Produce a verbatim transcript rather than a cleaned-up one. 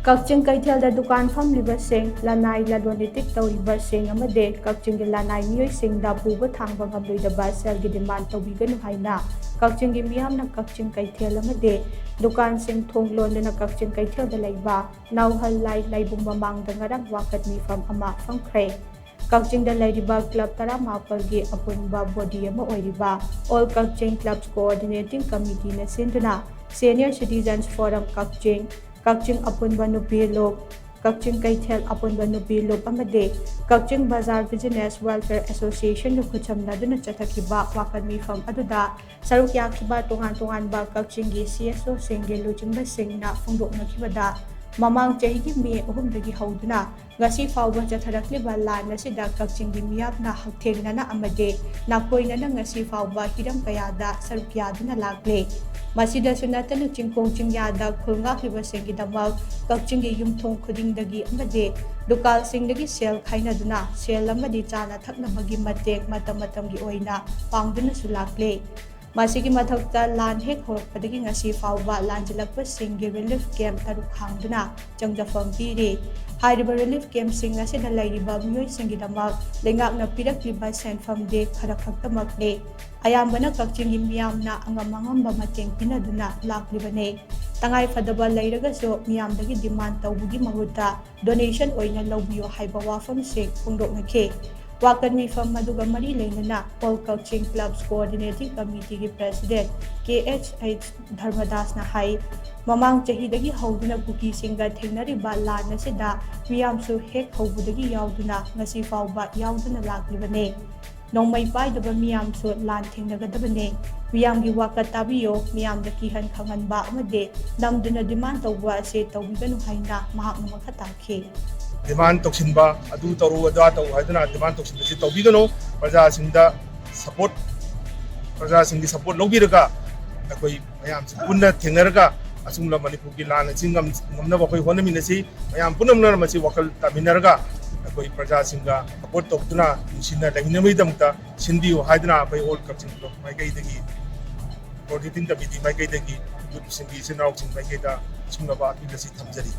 ꯀꯛꯆꯤꯡ ꯀꯩꯊꯦꯜꯗ ꯗꯨꯀꯥꯟ ꯐꯝꯂꯤꯕꯁꯤꯡ, ꯂꯅꯥꯏ ꯂꯂꯣꯟ ꯏꯇꯤꯛ ꯇꯧꯔꯤꯕꯁꯤꯡ ꯑꯃꯗꯤ ꯀꯛꯆꯤꯡꯒꯤ ꯂꯅꯥꯏ ꯃꯤꯑꯣꯏꯁꯤꯡꯗ ꯄꯨꯕ ꯊꯥꯡꯕ ꯉꯝꯂꯣꯏꯗꯕ ꯁꯦꯜꯒꯤ ꯗꯤꯃꯥꯟ ꯇꯧꯕꯤꯒꯅꯨ ꯍꯥꯏꯅ ꯀꯛꯆꯤꯡꯒꯤ ꯃꯤꯌꯥꯝꯅ ꯀꯛꯆꯤꯡ ꯀꯩꯊꯦꯜ ꯑꯃꯗꯤ ꯗꯨꯀꯥꯟꯁꯤꯡ ꯊꯣꯡ ꯂꯣꯟꯗꯨꯅ ꯀꯛꯆꯤꯡ ꯀꯩꯊꯦꯜꯗ ꯂꯩꯕ ꯅꯥꯎꯍꯜ ꯂꯥꯏ ꯂꯥꯏꯕꯨꯡ ꯃꯃꯥꯡꯗ ꯉꯔꯥꯡ ꯋꯥꯀꯠ ꯃꯤꯐꯝ ꯑꯃ ꯐꯝꯈ꯭ꯔꯦ꯫ ꯀꯛꯆꯤꯡꯗ ꯂꯩꯔꯤꯕ ꯀ꯭ꯂꯕ ꯇꯔꯥꯃꯥꯄꯜꯒꯤ ꯑꯄꯨꯟꯕ ꯕꯣꯗꯤ ꯑꯃ ꯑꯣꯏꯔꯤꯕ All Kaching Clubs Coordinating Committeeꯅ ꯁꯤꯟꯗꯨꯅ Senior Citizens Forum ꯀꯛꯆꯤꯡ, ꯀꯛꯆꯤꯡ ꯑꯄꯨꯟꯕ ꯅꯨꯄꯤ ꯂꯨꯞ, ꯀꯛꯆꯤꯡ ꯀꯩꯊꯦꯜ ꯑꯄꯨꯟꯕ ꯅꯨꯄꯤ ꯂꯨꯞ ꯑꯃꯗꯤ ꯀꯛꯆꯤꯡ ꯕꯖꯥꯔ Business Welfare Associationꯒ ꯈꯨꯠꯁꯝꯅꯗꯨꯅ ꯆꯠꯊꯈꯤꯕ ꯋꯥꯀꯠ ꯃꯤꯐꯝ ꯑꯗꯨꯗ ꯁꯔꯨꯛ ꯌꯥꯈꯤꯕ ꯇꯣꯉꯥꯟ ꯇꯣꯉꯥꯟꯕ ꯀꯛꯆꯤꯡꯒꯤ CSOꯁꯤꯡꯒꯤ ꯂꯨꯆꯤꯡꯕꯁꯤꯡꯅ ꯐꯣꯡꯗꯣꯛꯅꯈꯤꯕꯗ, ꯃꯃꯥꯡ ꯆꯍꯤꯒꯤ ꯃꯦ ꯑꯍꯨꯝꯗꯒꯤ ꯍꯧꯗꯨꯅ ꯉꯁꯤ ꯐꯥꯎꯕ ꯆꯠꯊꯔꯛꯂꯤꯕ ꯂꯥꯟ ꯑꯁꯤꯗ ꯀꯛꯆꯤꯡꯒꯤ ꯃꯤꯌꯥꯝꯅ ꯍꯛꯊꯦꯡꯅꯅ ꯑꯃꯗꯤ ꯅꯥꯀꯣꯏꯅꯅ ꯉꯁꯤ ꯐꯥꯎꯕ ꯍꯤꯔꯝ ꯀꯌꯥꯗ ꯁꯔꯨꯛ ꯌꯥꯗꯨꯅ ꯂꯥꯛꯂꯦ꯫ ꯃꯁꯤꯗꯁꯨ ꯅꯠꯇꯅ ꯆꯤꯡꯈꯣꯡ ꯆꯤꯡꯌꯥꯗ ꯈꯨꯜ ꯉꯥꯛꯂꯤꯕꯁꯤꯡꯒꯤꯗꯃꯛ ꯀꯛꯆꯤꯡꯒꯤ ꯌꯨꯝꯊꯣꯡ ꯈꯨꯗꯤꯡꯗꯒꯤ ꯑꯃꯗꯤ ꯗꯨꯀꯥꯟꯁꯤꯡꯗꯒꯤ ꯁꯦꯜ ꯈꯥꯏꯅꯗꯨꯅ ꯁꯦꯜ ꯑꯃꯗꯤ ꯆꯥꯅ ꯊꯛꯅꯕꯒꯤ ꯃꯇꯦꯡ ꯃꯇꯝ ꯃꯇꯝꯒꯤ ꯑꯣꯏꯅ ꯄꯥꯡꯗꯨꯅꯁꯨ ꯂꯥꯛꯂꯦ꯫ ꯃꯁꯤꯒꯤ ꯃꯊꯛꯇ ꯂꯥꯟ ꯍꯦꯛ ꯍꯧꯔꯛꯄꯗꯒꯤ ꯉꯁꯤ ꯐꯥꯎꯕ ꯂꯥꯟꯖꯤꯜꯂꯛꯄꯁꯤꯡꯒꯤ ꯔꯤꯂꯤꯐ ꯀꯦꯝꯞ ꯇꯔꯨꯛ ꯍꯥꯡꯗꯨꯅ ꯆꯪꯖꯐꯝ ꯄꯤꯔꯤ꯫ ꯍꯥꯏꯔꯤꯕ ꯔꯤꯂꯤꯐ ꯀꯦꯝꯞꯁꯤꯡ ꯑꯁꯤꯗ ꯂꯩꯔꯤꯕ ꯃꯤꯑꯣꯏꯁꯤꯡꯒꯤꯗꯃꯛ ꯂꯩꯉꯥꯛꯅ ꯄꯤꯔꯛꯂꯤꯕ ꯁꯦꯟꯐꯝꯗꯤ ꯈꯔ ꯈꯛꯇꯃꯛꯅꯤ꯫ ꯑꯌꯥꯝꯕꯅ ꯀꯛꯆꯤꯡꯒꯤ ꯃꯤꯌꯥꯝꯅ ꯑꯉꯝ ꯑꯉꯝꯕ ꯃꯇꯦꯡ ꯄꯤꯅꯗꯨꯅ ꯂꯥꯛꯂꯤꯕꯅꯤ꯫ ꯇꯉꯥꯏ ꯐꯗꯕ ꯂꯩꯔꯒꯁꯨ ꯃꯤꯌꯥꯝꯗꯒꯤ ꯗꯤꯃꯥꯟ ꯇꯧꯕꯒꯤ ꯃꯍꯨꯠꯇ ꯗꯣꯅꯦꯁꯟ ꯑꯣꯏꯅ ꯂꯧꯕꯤꯌꯨ ꯍꯥꯏꯕ ꯋꯥꯐꯝꯁꯤꯡ ꯐꯣꯡꯗꯣꯛꯅꯈꯤ꯫ ꯋꯥꯀꯠ ꯃꯤꯐꯝ ꯑꯗꯨꯒ ꯃꯔꯤ ꯂꯩꯅꯅ All Kaching Clubs Coordinating Committeeꯒꯤ President KHH ꯙꯔꯃꯗꯥꯁꯅ ꯍꯥꯏ, ꯃꯃꯥꯡ ꯆꯍꯤꯗꯒꯤ ꯍꯧꯗꯨꯅ ꯀꯨꯀꯤꯁꯤꯡꯒ ꯊꯦꯡꯅꯔꯤꯕ ꯂꯥꯟ ꯑꯁꯤꯗ ꯃꯤꯌꯥꯝꯁꯨ ꯍꯦꯛ ꯍꯧꯕꯗꯒꯤ ꯌꯥꯎꯗꯨꯅ ꯉꯁꯤ ꯐꯥꯎꯕ ꯌꯥꯎꯗꯨꯅ ꯂꯥꯛꯂꯤꯕꯅꯤ꯫ ꯅꯣꯡꯃꯩ ꯄꯥꯏꯗꯕ ꯃꯤꯌꯥꯝꯁꯨ ꯂꯥꯟ ꯊꯦꯡꯅꯒꯗꯕꯅꯤ꯫ ꯃꯤꯌꯥꯝꯒꯤ ꯋꯥꯀꯠ ꯇꯥꯕꯤꯌꯨ, ꯃꯤꯌꯥꯝꯗ ꯀꯤꯍꯟ ꯈꯪꯍꯟꯕ ꯑꯃꯗꯤ ꯅꯝꯗꯨꯅ ꯗꯤꯃꯥꯟ ꯇꯧꯕ ꯑꯁꯤ ꯇꯧꯕꯤꯒꯅꯨ ꯍꯥꯏꯅ ꯃꯍꯥꯛꯅ ꯃꯈꯥ ꯇꯥꯈꯤ꯫ ꯗꯤꯃꯥꯟ ꯇꯧꯁꯤꯟꯕ, ꯑꯗꯨ ꯇꯧꯔꯨ, ꯑꯗꯥ ꯇꯧ ꯍꯥꯏꯗꯨꯅ ꯗꯤꯃꯥꯟ ꯇꯧꯁꯤꯟꯕꯁꯤ ꯇꯧꯕꯤꯒꯅꯨ꯫ ꯄ꯭ꯔꯖꯥꯁꯤꯡꯗ ꯁꯄꯣꯔꯠ, ꯄ꯭ꯔꯖꯥꯁꯤꯡꯒꯤ ꯁꯄꯣꯔꯠ ꯂꯧꯕꯤꯔꯒ ꯑꯩꯈꯣꯏ ꯃꯌꯥꯝꯁꯤ ꯄꯨꯟꯅ ꯊꯦꯡꯅꯔꯒ ꯑꯁꯨꯝꯅ ꯃꯅꯤꯄꯨꯔꯒꯤ ꯂꯥꯟ ꯑꯁꯤ ꯉꯝ-, ꯉꯝꯅꯕ ꯑꯩꯈꯣꯏ ꯍꯣꯠꯅꯃꯤꯟꯅꯁꯤ꯫ ꯃꯌꯥꯝ ꯄꯨꯝꯅꯃꯛꯅ ꯃꯁꯤ ꯋꯥꯈꯜ ꯇꯥꯃꯤꯟꯅꯔꯒ ꯑꯩꯈꯣꯏ ꯄ꯭ꯔꯖꯥꯁꯤꯡꯒ ꯁꯄꯣꯔꯠ ꯇꯧꯗꯨꯅ ꯅꯨꯡꯁꯤꯅ ꯂꯩꯃꯤꯟꯅꯕꯒꯤꯗꯃꯛꯇ ꯁꯤꯟꯕꯤꯌꯨ ꯍꯥꯏꯗꯨꯅ ꯑꯩꯈꯣꯏ All Kaching Club ꯃꯥꯏꯀꯩꯗꯒꯤ, Coordinating Committee ꯃꯥꯏꯀꯩꯗꯒꯤ, ꯌꯨꯠꯁꯤꯡꯒꯤ ꯏꯆꯤꯟ ꯏꯅꯥꯎꯁꯤꯡ ꯃꯥꯏꯀꯩꯗ ꯑꯁꯨꯝꯂꯕ ꯑꯄꯤꯜ ꯑꯁꯤ ꯊꯝꯖꯔꯤ꯫